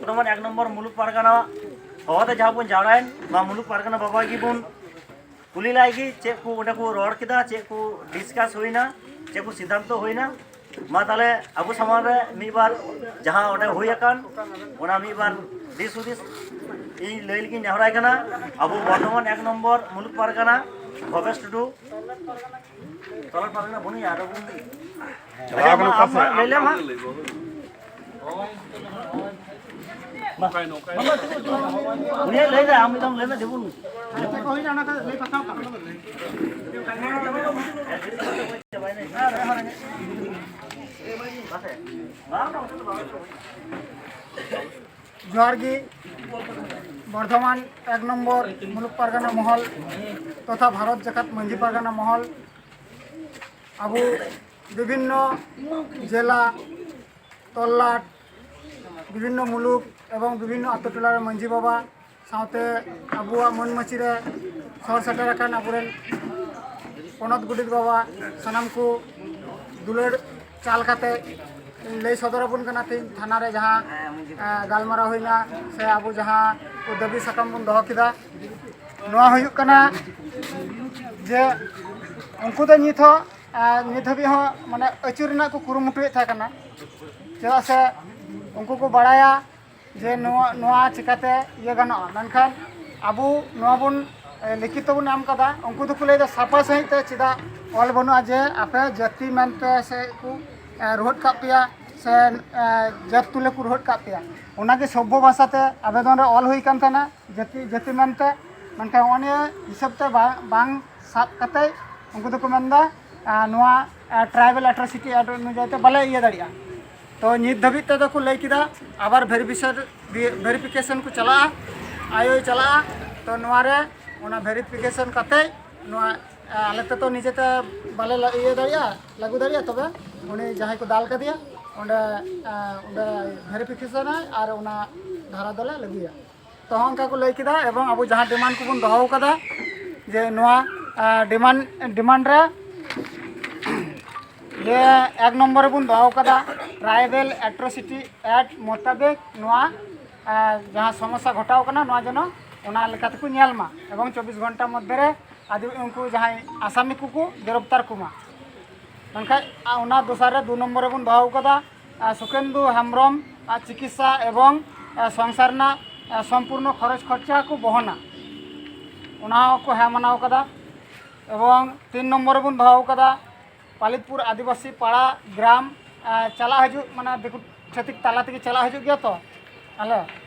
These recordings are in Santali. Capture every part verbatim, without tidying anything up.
ᱵᱚᱨᱫᱷᱚᱢᱟᱱ ᱮᱠ ᱱᱚᱢᱵᱚᱨ ᱢᱩᱞᱩᱠ ᱯᱟᱨᱜᱟᱱᱟ ᱦᱚᱦᱚᱛᱮ ᱡᱟᱦᱟᱸ ᱵᱚᱱ ᱡᱟᱣᱨᱟᱭᱮᱱ, ᱱᱚᱣᱟ ᱢᱩᱞᱩᱠ ᱯᱟᱨᱜᱟᱱᱟ ᱵᱟᱵᱟ ᱜᱮᱵᱚᱱ ᱠᱩᱞᱤ ᱞᱟᱭ ᱜᱮ, ᱪᱮᱫ ᱠᱚ ᱚᱸᱰᱮ ᱠᱚ ᱨᱚᱲ ᱠᱮᱫᱟ, ᱪᱮᱫ ᱠᱚ ᱰᱤᱥᱠᱟᱥ ᱦᱩᱭᱱᱟ, ᱪᱮᱫ ᱠᱚ ᱥᱤᱫᱽᱫᱷᱟᱱᱛᱚ ᱦᱩᱭᱱᱟ᱾ ᱢᱟ ᱛᱟᱦᱞᱮ ᱟᱵᱚ ᱥᱟᱢᱟᱝ ᱨᱮ ᱢᱤᱫ ᱵᱟᱨ ᱡᱟᱦᱟᱸ ᱚᱸᱰᱮ ᱦᱩᱭ ᱟᱠᱟᱱ, ᱚᱱᱟ ᱢᱤᱫ ᱵᱟᱨ ᱫᱤᱥ ᱦᱩᱫᱤᱥ ᱤᱧ ᱞᱟᱹᱭ ᱞᱟᱹᱜᱤᱫ ᱱᱮᱦᱚᱨᱟᱭ ᱠᱟᱱᱟ᱾ ᱟᱵᱚ ᱵᱚᱨᱫᱷᱚᱢᱟᱱ ᱮᱠ ᱱᱚᱢᱵᱚᱨ ᱢᱩᱞᱩᱠ ᱯᱟᱨᱜᱟᱱᱟ ᱵᱷᱚᱵᱮᱥ ᱴᱩᱰᱩ, ᱛᱚᱞᱟ ᱯᱟᱨᱜᱟᱱᱟ ᱵᱩᱱᱤ ᱟᱨ ᱪᱟᱞᱟᱣ ᱠᱟᱱᱟ ᱚᱠᱟ ᱥᱮᱫ? ᱞᱟᱹᱭ ᱞᱮᱢ ᱦᱟᱸᱜ᱾ ᱩᱱᱤᱭ ᱞᱟᱹᱭ ᱫᱟ, ᱟᱢ ᱢᱤᱫ ᱫᱚᱢ ᱞᱟᱹᱭ ᱢᱮ, ᱫᱮᱵᱩᱱ᱾ ᱡᱚᱦᱟᱨ ᱜᱮ᱾ ᱵᱚᱨᱫᱷᱚᱢᱟᱱ ᱮᱠ ᱱᱚᱢᱵᱚᱨ ᱢᱩᱞᱩᱠ ᱯᱟᱨᱜᱟᱱᱟ ᱢᱚᱦᱚᱞ ᱛᱚᱛᱷᱟ ᱵᱷᱟᱨᱚᱛ ᱡᱟᱠᱟᱛ ᱢᱟᱹᱡᱷᱤ ᱯᱟᱨᱜᱟᱱᱟ ᱢᱚᱦᱚᱞ, ᱟᱵᱚ ᱵᱤᱵᱷᱤᱱᱱᱚ ᱡᱮᱞᱟ, ᱛᱚᱞᱞᱟᱴ, ᱵᱤᱵᱷᱤᱱᱱᱚ ᱢᱩᱞᱩᱠ ᱮᱵᱚᱝ ᱵᱤᱵᱷᱤᱱᱱᱚ ᱟᱛᱳ ᱴᱚᱞᱟ ᱨᱮ ᱢᱟᱹᱡᱷᱤ ᱵᱟᱵᱟ ᱥᱟᱶᱛᱮ ᱟᱵᱚᱣᱟᱜ ᱢᱟᱹᱱ ᱢᱟᱹᱪᱤ ᱨᱮ ᱥᱚᱦᱚᱨ ᱥᱮᱴᱮᱨ ᱟᱠᱟᱱ ᱟᱵᱚᱨᱮᱱ ᱯᱚᱱᱚᱛ ᱜᱚᱰᱮᱛ ᱵᱟᱵᱟ, ᱥᱟᱱᱟᱢ ᱠᱚ ᱫᱩᱞᱟᱹᱲ ᱪᱟᱞ ᱠᱟᱛᱮ ᱞᱟᱹᱭ ᱥᱚᱫᱚᱨ ᱟᱵᱚᱱ ᱠᱟᱱᱟ ᱛᱮᱦᱮᱧ ᱛᱷᱟᱱᱟ ᱨᱮ ᱡᱟᱦᱟᱸ, ᱮ, ᱜᱟᱞᱢᱟᱨᱟᱣ ᱦᱩᱭᱱᱟ ᱥᱮ ᱟᱵᱚ ᱡᱟᱦᱟᱸ ᱠᱚ ᱫᱟᱹᱵᱤ ᱥᱟᱠᱟᱢ ᱵᱚᱱ ᱫᱚᱦᱚ ᱠᱮᱫᱟ᱾ ᱱᱚᱣᱟ ᱦᱩᱭᱩᱜ ᱠᱟᱱᱟ ᱡᱮ ᱩᱱᱠᱩ ᱫᱚ ᱱᱤᱛ ᱦᱚᱸ, ᱮ, ᱱᱤᱛ ᱦᱟᱹᱵᱤᱡ ᱦᱚᱸ ᱢᱟᱱᱮ ᱟᱹᱪᱩᱨ ᱨᱮᱱᱟᱜ ᱠᱚ ᱠᱩᱨᱩᱢᱩᱴᱩᱭᱮᱫ ᱛᱟᱦᱮᱸ ᱠᱟᱱᱟ, ᱪᱮᱫᱟᱜ ᱥᱮ ᱩᱱᱠᱩ ᱠᱚ ᱵᱟᱲᱟᱭᱟ ᱡᱮ ᱱᱚᱣᱟ, ᱱᱚᱣᱟ ᱪᱤᱠᱟᱹᱛᱮ ᱤᱭᱟᱹ ᱜᱟᱱᱚᱜᱼᱟ, ᱢᱮᱱᱠᱷᱟᱱ ᱟᱵᱚ ᱱᱚᱣᱟ ᱵᱚᱱ, ᱮ, ᱞᱤᱠᱷᱤᱛ ᱛᱮᱵᱚᱱ ᱮᱢ ᱠᱟᱫᱟ᱾ ᱩᱱᱠᱩ ᱫᱚᱠᱚ ᱞᱟᱹᱭᱫᱟ ᱥᱟᱯᱷᱟ ᱥᱟᱺᱦᱤᱡ ᱛᱮ ᱪᱮᱫᱟᱜ ᱚᱞ ᱵᱟᱹᱱᱩᱜᱼᱟ ᱡᱮ ᱟᱯᱮ ᱡᱟᱹᱛᱤ ᱢᱮᱱᱛᱮ ᱥᱮ ᱠᱚ, ᱮ, ᱨᱩᱦᱮᱫ ᱠᱟᱜ ᱯᱮᱭᱟ ᱥᱮ, ᱮ, ᱡᱟᱹᱛ ᱛᱩᱞᱟᱹ ᱠᱚ ᱨᱩᱦᱮᱫ ᱠᱟᱜ ᱯᱮᱭᱟ, ᱚᱱᱟᱜᱮ ᱥᱚᱵᱽᱵᱷᱚ ᱵᱷᱟᱥᱟᱛᱮ ᱟᱵᱮᱫᱚᱱ ᱨᱮ ᱚᱞ ᱦᱩᱭ ᱠᱟᱱ ᱛᱟᱦᱮᱱᱟ ᱡᱟᱹᱛᱤ, ᱡᱟᱹᱛᱤ ᱢᱮᱱᱛᱮ᱾ ᱢᱮᱱᱠᱷᱟᱱ ᱚᱱᱟ ᱦᱤᱥᱟᱹᱵ ᱛᱮ ᱵᱟ-, ᱵᱟᱝ ᱥᱟᱵ ᱠᱟᱛᱮ ᱩᱱᱠᱩ ᱫᱚᱠᱚ ᱢᱮᱱᱫᱟ, ᱟ, ᱱᱚᱣᱟ, ᱟ, Tribal Atrocity Act ᱚᱱᱩᱡᱟᱭᱤ ᱛᱮ ᱵᱟᱞᱮ ᱤᱭᱟᱹ ᱫᱟᱲᱮᱭᱟᱜᱼᱟ᱾ ᱛᱚ ᱱᱤᱛ ᱫᱷᱟᱹᱵᱤᱡ ᱛᱮᱫᱚ ᱠᱚ ᱞᱟᱹᱭ ᱠᱮᱫᱟ ᱟᱵᱟᱨ ᱵᱷᱮᱨᱤᱯᱷᱤᱠᱮᱥᱚᱱ ᱫᱤᱭᱮ, ᱵᱷᱮᱨᱤᱯᱷᱤᱠᱮᱥᱚᱱ ᱠᱚ ᱪᱟᱞᱟᱜᱼᱟ, ᱟᱭᱳᱭ ᱪᱟᱞᱟᱜᱼᱟ᱾ ᱛᱚ ᱱᱚᱣᱟ ᱨᱮ ᱚᱱᱟ ᱵᱷᱮᱨᱤᱯᱷᱤᱠᱮᱥᱚᱱ ᱠᱟᱛᱮ ᱱᱚᱣᱟ, ᱟ, ᱟᱞᱮ ᱛᱮ ᱛᱚ ᱱᱤᱡᱮᱛᱮ ᱵᱟᱞᱮ ᱞᱟ-, ᱤᱭᱟᱹ ᱫᱟᱲᱮᱭᱟᱜᱼᱟ, ᱞᱟᱹᱜᱩ ᱫᱟᱲᱮᱭᱟᱜᱼᱟ, ᱛᱚᱵᱮ ᱩᱱᱤ ᱡᱟᱦᱟᱸᱭ ᱠᱚ ᱫᱟᱞ ᱠᱟᱫᱮᱭᱟ ᱚᱸᱰᱮ, ᱟ, ᱚᱸᱰᱮ ᱵᱷᱮᱨᱤᱯᱷᱤᱠᱮᱥᱚᱱᱟᱭ ᱟᱨ ᱚᱱᱟ ᱫᱷᱟᱨᱟ ᱫᱚᱞᱮ ᱞᱟᱹᱜᱩᱭᱟ᱾ ᱛᱚ ᱦᱚᱸ ᱚᱱᱠᱟ ᱠᱚ ᱞᱟᱹᱭ ᱠᱮᱫᱟ ᱮᱵᱚᱝ ᱟᱵᱚ ᱡᱟᱦᱟᱸ ᱰᱤᱢᱟᱱᱰ ᱠᱚᱵᱚᱱ ᱫᱚᱦᱚ ᱟᱠᱟᱫᱟ ᱡᱮ ᱱᱚᱣᱟ, ᱟ, ᱰᱤᱢᱟᱱᱰ, ᱰᱤᱢᱟᱱᱰ ᱨᱮ ᱡᱮ ᱮᱠ ᱱᱚᱢᱵᱚᱨ ᱨᱮᱵᱚᱱ ᱫᱚᱦᱚ ᱟᱠᱟᱫᱟ, ᱴᱨᱟᱭᱵᱮᱞ ᱮᱴᱨᱳᱥᱤᱴᱤ ᱮᱠᱴ ᱢᱳᱛᱟᱵᱮᱠ ᱱᱚᱣᱟ, ᱟᱨ, ᱡᱟᱦᱟᱸ ᱥᱚᱢᱚᱥᱥᱟ ᱜᱷᱚᱴᱟᱣ ᱠᱟᱱᱟ, ᱱᱚᱣᱟ ᱡᱮᱱᱚ ᱚᱱᱟ ᱞᱮᱠᱟ ᱛᱮᱠᱚ ᱧᱮᱞ ᱢᱟ ᱮᱵᱚᱝ ᱪᱚᱵᱵᱤᱥ ᱜᱷᱚᱱᱴᱟ ᱢᱚᱫᱽᱫᱷᱮ ᱨᱮ ᱟᱫᱚ ᱩᱱᱠᱩ ᱡᱟᱦᱟᱸᱭ ᱟᱥᱟᱢᱤ ᱠᱚᱠᱚ ᱜᱨᱮᱯᱛᱟᱨ ᱠᱚᱢᱟ᱾ ᱢᱮᱱᱠᱷᱟᱱ, ᱟᱨ, ᱚᱱᱟ ᱫᱚᱥᱟᱨ ᱨᱮ ᱫᱩ ᱱᱚᱢᱵᱚᱨ ᱨᱮᱵᱚᱱ ᱫᱚᱦᱚ ᱟᱠᱟᱫᱟ, ᱟᱨ, ᱥᱩᱠᱷᱮᱱᱫᱩ ᱦᱮᱢᱵᱨᱚᱢ ᱟᱜ ᱪᱤᱠᱤᱛᱥᱟ ᱮᱵᱚᱝ, ᱟᱨ, ᱥᱚᱝᱥᱟᱨ ᱨᱮᱱᱟᱜ, ᱟᱨ, ᱥᱚᱢᱯᱩᱨᱱᱚ ᱠᱷᱚᱨᱚᱪ ᱠᱷᱚᱨᱪᱟ ᱠᱚ ᱵᱚᱦᱚᱱᱟ, ᱚᱱᱟ ᱦᱚᱸᱠᱚ ᱦᱮᱸ ᱢᱟᱱᱟᱣ ᱠᱟᱫᱟ᱾ ᱮᱵᱚᱝ ᱛᱤᱱ ᱱᱚᱢᱵᱚᱨ ᱨᱮᱵᱚᱱ ᱫᱚᱦᱚ ᱟᱠᱟᱫᱟ, ᱯᱟᱞᱤᱛᱯᱩᱨ ᱟᱹᱫᱤᱵᱟᱹᱥᱤ ᱯᱟᱲᱟ ᱜᱨᱟᱢ, ᱟᱨ, ᱪᱟᱞᱟᱜ ᱦᱤᱡᱩᱜ, ᱢᱟᱱᱮ, ᱫᱤᱠᱩ ᱪᱷᱟᱹᱛᱤᱠ ᱛᱟᱞᱟ ᱛᱮᱜᱮ ᱪᱟᱞᱟᱜ ᱦᱤᱡᱩᱜ ᱜᱮᱭᱟ ᱛᱚ ᱟᱞᱮ᱾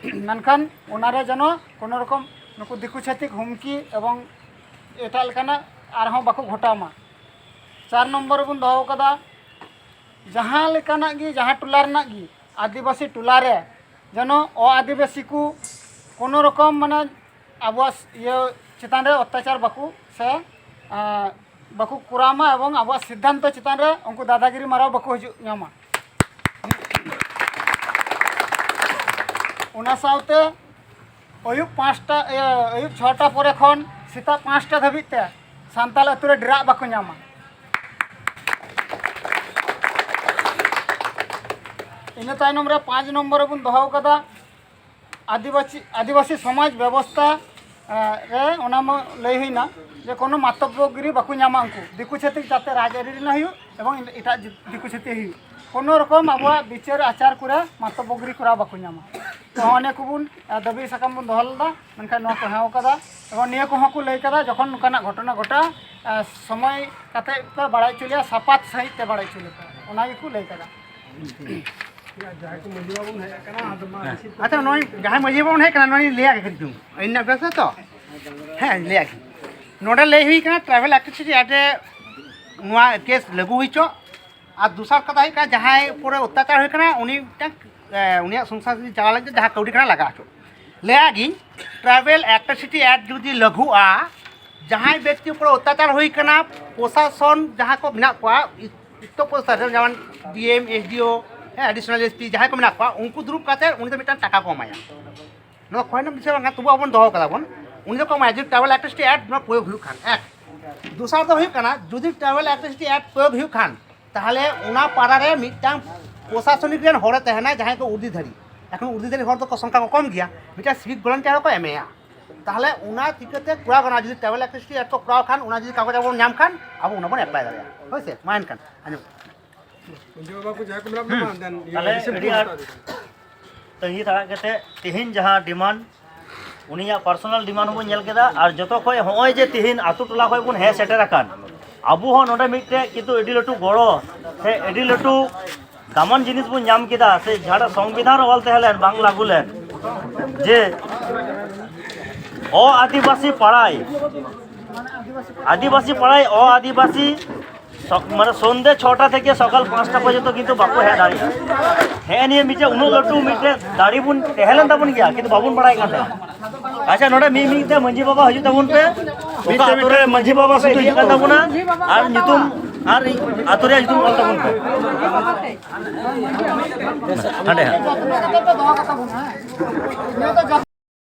ᱢᱮᱱᱠᱷᱟᱱ ᱚᱱᱟᱨᱮ ᱡᱮᱱᱚ ᱠᱳᱱᱳ ᱨᱚᱠᱚᱢ ᱱᱩᱠᱩ ᱫᱤᱠᱩ ᱪᱷᱟᱹᱛᱤᱠ ᱦᱩᱢᱠᱤ ᱮᱵᱚᱝ ᱮᱴᱟᱜ ᱞᱮᱠᱟᱱᱟᱜ ᱟᱨᱦᱚᱸ ᱵᱟᱠᱚ ᱜᱷᱚᱴᱟᱣ ᱢᱟ᱾ ᱪᱟᱨ ᱱᱚᱢᱵᱚᱨ ᱨᱮᱵᱚᱱ ᱫᱚᱦᱚ ᱟᱠᱟᱫᱟ, ᱡᱟᱦᱟᱸ ᱞᱮᱠᱟᱱᱟᱜ ᱜᱮ, ᱡᱟᱦᱟᱸ ᱴᱚᱞᱟ ᱨᱮᱱᱟᱜ ᱜᱮ ᱟᱹᱫᱤᱵᱟᱹᱥᱤ ᱴᱚᱞᱟ ᱨᱮ ᱡᱮᱱᱚ ᱚ-ᱟᱹᱫᱤᱵᱟᱹᱥᱤ ᱠᱚ ᱠᱳᱱᱳ ᱨᱚᱠᱚᱢ, ᱢᱟᱱᱮ, ᱟᱵᱚᱣᱟᱜ ᱤᱭᱟᱹ ᱪᱮᱛᱟᱱ ᱨᱮ ᱚᱛᱛᱟᱪᱟᱨ ᱵᱟᱠᱚ ᱥᱮ, ᱟᱸ, ᱵᱟᱠᱚ ᱠᱚᱨᱟᱣ ᱢᱟ ᱮᱵᱚᱝ ᱟᱵᱚᱣᱟᱜ ᱥᱤᱫᱽᱫᱷᱟᱱᱛᱚ ᱪᱮᱛᱟᱱ ᱨᱮ ᱩᱱᱠᱩ ᱫᱟᱫᱟᱜᱤᱨᱤ ᱢᱟᱨᱟᱣ ᱵᱟᱠᱚ ᱦᱤᱡᱩᱜ ᱧᱟᱢᱟ᱾ ᱚᱱᱟ ᱥᱟᱶᱛᱮ ᱟᱹᱭᱩᱵ ᱯᱟᱸᱪᱴᱟ, ᱤᱭᱟᱹ, ᱟᱹᱭᱩᱵ ᱪᱷᱚᱴᱟ ᱯᱚᱨᱮ ᱠᱷᱚᱱ ᱥᱮᱛᱟᱜ ᱯᱟᱸᱪᱴᱟ ᱫᱷᱟᱹᱵᱤᱡ ᱛᱮ ᱥᱟᱱᱛᱟᱲ ᱟᱹᱛᱩ ᱨᱮ ᱰᱮᱨᱟᱜ ᱵᱟᱠᱚ ᱧᱟᱢᱟ᱾ ᱤᱱᱟᱹ ᱛᱟᱭᱱᱚᱢ ᱨᱮ ᱯᱟᱸᱪ ᱱᱚᱢᱵᱚᱨ ᱨᱮᱵᱚᱱ ᱫᱚᱦᱚ ᱟᱠᱟᱫᱟ ᱟᱹᱫᱤᱵᱟᱹᱥᱤ, ᱟᱹᱫᱤᱵᱟᱹᱥᱤ ᱥᱚᱢᱟᱡᱽ ᱵᱮᱵᱚᱥᱛᱷᱟ, ᱮ, ᱨᱮ ᱚᱱᱟ ᱢᱟ ᱞᱟᱹᱭ ᱦᱩᱭᱱᱟ ᱡᱮ ᱠᱳᱱᱳ ᱢᱟᱛᱚᱵᱵᱚᱜᱤᱨᱤ ᱵᱟᱠᱚ ᱧᱟᱢᱟ ᱩᱱᱠᱩ, ᱫᱤᱠᱩ ᱪᱷᱟᱹᱛᱤᱠ ᱡᱟᱛᱮ ᱨᱟᱡᱽᱟᱹᱨᱤ ᱨᱮᱱᱟᱜ ᱦᱩᱭᱩᱜ ᱮᱵᱚᱝ ᱮᱴᱟᱜ ᱫᱤᱠᱩ ᱪᱷᱟᱹᱛᱤᱠ ᱦᱩᱭᱩᱜ, ᱠᱳᱱᱳ ᱨᱚᱠᱚᱢ ᱟᱵᱚᱣᱟᱜ ᱵᱤᱪᱟᱹᱨ ᱟᱪᱟᱨ ᱠᱚᱨᱮ ᱢᱟᱛᱚᱵᱵᱚᱜᱤᱨᱤ ᱠᱚᱨᱟᱣ ᱵᱟᱠᱚ ᱧᱟᱢᱟ᱾ ᱛᱚ, ᱦᱚᱸᱜᱼᱚ ᱱᱤᱭᱟᱹ ᱠᱚᱵᱚᱱ, ᱮ, ᱫᱟᱹᱵᱤ ᱥᱟᱠᱟᱢ ᱵᱚᱱ ᱫᱚᱦᱚ ᱞᱮᱫᱟ, ᱢᱮᱱᱠᱷᱟᱱ ᱱᱚᱣᱟ ᱠᱚ ᱦᱮᱸ ᱠᱟᱫᱟ᱾ ᱮᱵᱚᱝ ᱱᱤᱭᱟᱹ ᱠᱚᱦᱚᱸ ᱠᱚ ᱞᱟᱹᱭ ᱠᱟᱫᱟ, ᱡᱚᱠᱷᱚᱱ ᱱᱚᱝᱠᱟᱱᱟᱜ ᱜᱷᱚᱴᱚᱱᱟ ᱜᱷᱚᱴᱟᱜᱼᱟ, ᱮ, ᱥᱚᱢᱚᱭ ᱠᱟᱛᱮ ᱯᱮ ᱵᱟᱲᱟᱭ ᱦᱚᱪᱚ ᱞᱮᱭᱟ, ᱥᱟᱯᱟᱛ ᱥᱟᱺᱦᱤᱡ ᱛᱮ ᱵᱟᱲᱟᱭ ᱦᱚᱪᱚ ᱞᱮᱯᱮ, ᱚᱱᱟ ᱜᱮᱠᱚ ᱞᱟᱹᱭ ᱠᱟᱫᱟ᱾ ᱡᱟᱦᱟᱸᱭ ᱠᱚ ᱢᱟᱹᱡᱷᱤ ᱵᱟᱵᱟ ᱵᱚᱱ ᱦᱮᱡ ᱟᱠᱟᱱᱟ, ᱟᱫᱚ ᱢᱟ ᱦᱮᱸ᱾ ᱵᱮᱥᱤ ᱟᱪᱪᱷᱟ, ᱱᱚᱜᱼᱚᱭ ᱡᱟᱦᱟᱸᱭ ᱢᱟᱹᱡᱷᱤ ᱵᱟᱵᱟ ᱵᱚᱱ ᱦᱮᱡ ᱟᱠᱟᱱᱟ, ᱱᱚᱜᱼᱚᱭ ᱞᱤᱧ ᱞᱟᱹᱭᱟ ᱠᱤᱪᱷᱩ᱾ ᱤᱧ ᱨᱮᱱᱟᱜ ᱵᱮᱥ ᱛᱚ? ᱦᱮᱸ, ᱞᱟᱹᱭᱟ ᱠᱤ᱾ ᱱᱚᱰᱮ ᱞᱟᱹᱭ ᱦᱩᱭ ᱠᱟᱱᱟ, ᱴᱨᱟᱭᱵᱮᱞ ᱮᱠᱴᱨᱤᱥᱤᱴᱤ ᱮᱠᱴ ᱨᱮ ᱱᱚᱣᱟ ᱠᱮᱥ ᱞᱟᱹᱜᱩ ᱦᱩᱭ ᱦᱚᱪᱚ᱾ ᱟᱨ ᱫᱚᱥᱟᱨ ᱠᱟᱛᱷᱟ ᱦᱩᱭᱩᱜ ᱠᱟᱱᱟ, ᱡᱟᱦᱟᱸᱭ ᱩᱯᱚᱨᱮ ᱚᱛᱛᱟᱪᱟᱨ ᱦᱩᱭ ᱠᱟᱱᱟ, ᱩᱱᱤ ᱢᱤᱫᱴᱟᱝ, ᱮ, ᱩᱱᱤᱭᱟᱜ ᱥᱚᱝᱥᱟᱨ ᱡᱩᱫᱤ ᱪᱟᱞᱟᱣ ᱞᱮᱱᱠᱷᱟᱱ ᱡᱟᱦᱟᱸ ᱠᱟᱹᱣᱰᱤ ᱠᱟᱱᱟ ᱞᱟᱜᱟᱣ ᱦᱚᱪᱚ᱾ ᱞᱟᱹᱭᱟ ᱜᱤᱧ, ᱴᱨᱟᱭᱵᱮᱞ ᱮᱠᱴᱨᱤᱥᱤᱴᱤ ᱮᱠᱴ ᱡᱩᱫᱤ ᱞᱟᱹᱜᱩᱜᱼᱟ, ᱡᱟᱦᱟᱸᱭ ᱵᱮᱠᱛᱤ ᱩᱯᱚᱨᱮ ᱚᱛᱛᱟᱪᱟᱨ ᱦᱩᱭ ᱠᱟᱱᱟ, ᱯᱨᱚᱥᱟᱥᱚᱱ ᱡᱟᱦᱟᱸ ᱠᱚ ᱢᱮᱱᱟᱜ ᱠᱚᱣᱟ, ᱩᱠᱛᱚ ᱯᱨᱚᱥᱟᱥᱚᱱ, ᱡᱮᱢᱚᱱ ᱰᱤ ᱮᱢ, ᱮᱥ ᱰᱤ ᱳ, ᱦᱮᱸ, ᱮᱰᱤᱥᱚᱱᱟᱞ ᱮᱥ ᱯᱤ, ᱡᱟᱦᱟᱸᱭ ᱠᱚ ᱢᱮᱱᱟᱜ ᱠᱚᱣᱟ, ᱩᱱᱠᱩ ᱫᱩᱲᱩᱵ ᱠᱟᱛᱮ ᱩᱱᱤ ᱫᱚ ᱢᱤᱫᱴᱟᱝ ᱴᱟᱠᱟ ᱠᱚ ᱮᱢᱟᱭᱟ᱾ ᱱᱚᱣᱟ ᱠᱷᱚᱭ ᱨᱮᱱᱟᱜ ᱵᱤᱥᱚᱭ ᱵᱟᱝ ᱠᱟᱱᱟ, ᱛᱚᱵᱩ ᱟᱵᱚ ᱵᱚᱱ ᱫᱚᱦᱚ ᱠᱟᱫᱟ ᱵᱚᱱ, ᱩᱱᱤ ᱫᱚᱠᱚ ᱮᱢᱟᱭᱟ ᱡᱩᱫᱤ ᱴᱨᱟᱭᱵᱮᱞ ᱮᱠᱴᱨᱤᱥᱤᱴᱤ ᱮᱠᱴ ᱱᱚᱣᱟ ᱯᱨᱚᱭᱳᱜᱽ ᱦᱩᱭᱩᱜ ᱠᱷᱟᱱ᱾ ᱮᱠ᱾ ᱫᱚᱥᱟᱨ ᱫᱚ ᱦᱩᱭᱩᱜ ᱠᱟᱱᱟ, ᱡᱩᱫᱤ ᱴᱨᱟᱭᱵᱮᱞ ᱮᱠᱴᱨᱤᱥᱤᱴᱤ ᱮᱠᱴ ᱯᱨᱚᱭᱳᱜᱽ ᱦᱩᱭᱩᱜ ᱠᱷᱟᱱ, ᱛᱟᱦᱚᱞᱮ ᱚᱱᱟ ᱯᱟᱲᱟ ᱨᱮ ᱢᱤᱫᱴᱟᱝ ᱯᱨᱚᱥᱟᱥᱚᱱᱤᱠ ᱨᱮᱱ ᱦᱚᱲᱮ ᱛᱟᱦᱮᱱᱟ, ᱡᱟᱦᱟᱸᱭ ᱠᱚ ᱩᱨᱫᱤᱫᱷᱟᱨᱤ᱾ ᱮᱠᱷᱚᱱ ᱩᱨᱫᱤᱫᱷᱟᱨᱤ ᱦᱚᱲ ᱫᱚᱠᱚ ᱥᱚᱝᱠᱷᱟ ᱠᱚ ᱠᱚᱢ ᱜᱮᱭᱟ, ᱢᱤᱫᱴᱟᱝ ᱥᱤᱵᱷᱤᱠ ᱵᱷᱚᱞᱚᱱᱴᱤᱭᱟᱨ ᱦᱚᱸᱠᱚ ᱮᱢᱮᱭᱟ᱾ ᱛᱟᱦᱚᱞᱮ ᱚᱱᱟ ᱪᱤᱠᱟᱹᱛᱮ ᱠᱚᱨᱟᱣ ᱜᱟᱱᱚᱜᱼᱟ? ᱡᱩᱫᱤ ᱴᱨᱟᱭᱵᱟᱞ ᱮᱠᱴᱤ ᱮᱠᱴ ᱠᱚ ᱠᱚᱨᱟᱣ ᱠᱷᱟᱱ, ᱚᱱᱟ ᱡᱩᱫᱤ ᱠᱟᱜᱚᱡᱽ ᱟᱵᱚ ᱵᱚᱱ ᱧᱟᱢ ᱠᱷᱟᱱ, ᱟᱵᱚ ᱚᱱᱟ ᱵᱚᱱ ᱮᱯᱞᱟᱭ ᱫᱟᱲᱮᱭᱟᱜᱼᱟ᱾ ᱦᱳᱭ ᱥᱮ, ᱢᱟ ᱮᱱᱠᱷᱟᱱ ᱟᱸᱡᱚᱢ᱾ ᱢᱟᱹᱡᱷᱤ ᱵᱟᱵᱟ ᱠᱚ ᱡᱟᱦᱟᱸᱭ ᱠᱚ ᱢᱮᱱᱟᱜ ᱵᱚᱱᱟ, ᱦᱩᱸ᱾ ᱢᱟ ᱫᱮᱱ, ᱤᱭᱟᱹ, ᱛᱟᱦᱞᱮ ᱨᱤᱥᱤᱵᱷ ᱟᱹᱰᱤ ᱠᱚ ᱟᱸᱴ ᱦᱟᱛᱟᱣ ᱫᱟ᱾ ᱛᱟᱺᱜᱤ ᱛᱟᱲᱟᱜ ᱠᱟᱛᱮ ᱛᱮᱦᱮᱧ ᱡᱟᱦᱟᱸ ᱰᱤᱢᱟᱱᱰ, ᱩᱱᱤᱭᱟᱜ ᱯᱟᱨᱥᱚᱱᱟᱞ ᱰᱤᱢᱟᱱᱰ ᱦᱚᱸᱵᱚᱱ ᱧᱮᱞ ᱠᱮᱫᱟ, ᱟᱨ ᱡᱚᱛᱚ ᱠᱷᱚᱡ ᱦᱚᱸᱜᱼᱚᱭ ᱡᱮ ᱛᱮᱦᱮᱧ ᱟᱛᱳ ᱴᱚᱞᱟ ᱠᱷᱚᱡ ᱵᱚᱱ ᱦᱮᱡ ᱥᱮᱴᱮᱨ ᱟᱠᱟᱱ, ᱟᱵᱚ ᱦᱚᱸ ᱱᱚᱰᱮ ᱢᱤᱫᱴᱮᱡ ᱠᱤᱱᱛᱩ ᱟᱹᱰᱤ ᱞᱟᱹᱴᱩ ᱜᱚᱲᱚ ᱥᱮ ᱟᱹᱰᱤ ᱞᱟᱹᱴᱩ ᱫᱟᱢᱟᱱ ᱡᱤᱱᱤᱥ ᱵᱚᱱ ᱧᱟᱢ ᱠᱮᱫᱟ, ᱥᱮ ᱡᱟᱦᱟᱸᱴᱟᱜ ᱥᱚᱝᱵᱤᱫᱷᱟᱱ ᱨᱮ ᱚᱞ ᱛᱟᱦᱮᱸ ᱞᱮᱱ, ᱵᱟᱝ ᱞᱟᱹᱜᱩ ᱞᱮᱱ, ᱡᱮ ᱚ ᱟᱹᱫᱤᱵᱟᱹᱥᱤ ᱯᱟᱲᱟᱭ, ᱟᱹᱫᱤᱵᱟᱹᱥᱤ ᱯᱟᱲᱟᱭ, ᱚ ᱟᱹᱫᱤᱵᱟᱹᱥᱤ ᱥᱚ-, ᱢᱟᱱᱮ ᱥᱚᱱᱫᱷᱮ ᱪᱷᱚᱴᱟ ᱛᱷᱮᱠᱮ ᱥᱚᱠᱟᱞ ᱯᱟᱸᱪᱴᱟ ᱯᱚᱨᱡᱚᱱᱛᱚ ᱠᱤᱱᱛᱩ ᱵᱟᱠᱚ ᱦᱮᱡ ᱫᱟᱲᱮᱭᱟᱜᱼᱟ᱾ ᱦᱮᱸ, ᱱᱤᱭᱟᱹ ᱢᱤᱫᱴᱮᱡ ᱩᱱᱟᱹᱜ ᱞᱟᱹᱴᱩ ᱢᱤᱫᱴᱮᱡ ᱫᱟᱲᱮ ᱵᱚᱱ ᱛᱟᱦᱮᱸ ᱞᱮᱱ ᱛᱟᱵᱚᱱ ᱜᱮᱭᱟ, ᱠᱤᱱᱛᱩ ᱵᱟᱵᱚᱱ ᱵᱟᱲᱟᱭ ᱠᱟᱱ ᱛᱟᱦᱮᱸᱱᱟ᱾ ᱟᱪᱪᱷᱟ, ᱱᱚᱰᱮ ᱢᱤᱫ ᱢᱤᱫ ᱛᱮ ᱢᱟᱹᱡᱷᱤ ᱵᱟᱵᱟ ᱦᱤᱡᱩᱜ ᱛᱟᱵᱚᱱ ᱯᱮ᱾ ᱚᱠᱟ ᱢᱤᱫᱴᱮᱡ ᱟᱛᱳ ᱨᱮ ᱢᱤᱫᱴᱮᱡ ᱢᱟᱹᱡᱷᱤ ᱵᱟᱵᱟ ᱥᱩᱫᱷᱩ ᱤᱫᱤᱭᱮᱫ ᱠᱟᱱ ᱛᱟᱵᱚᱱᱟ ᱟᱨ ᱧᱩᱛᱩᱢ ᱟᱨ ᱟᱛᱳ ᱨᱮᱭᱟᱜ ᱧᱩᱛᱩᱢ ᱚᱞ ᱛᱟᱵᱚᱱ ᱯᱮ᱾ ᱦᱟᱸᱰᱮ ᱦᱟᱸᱜ᱾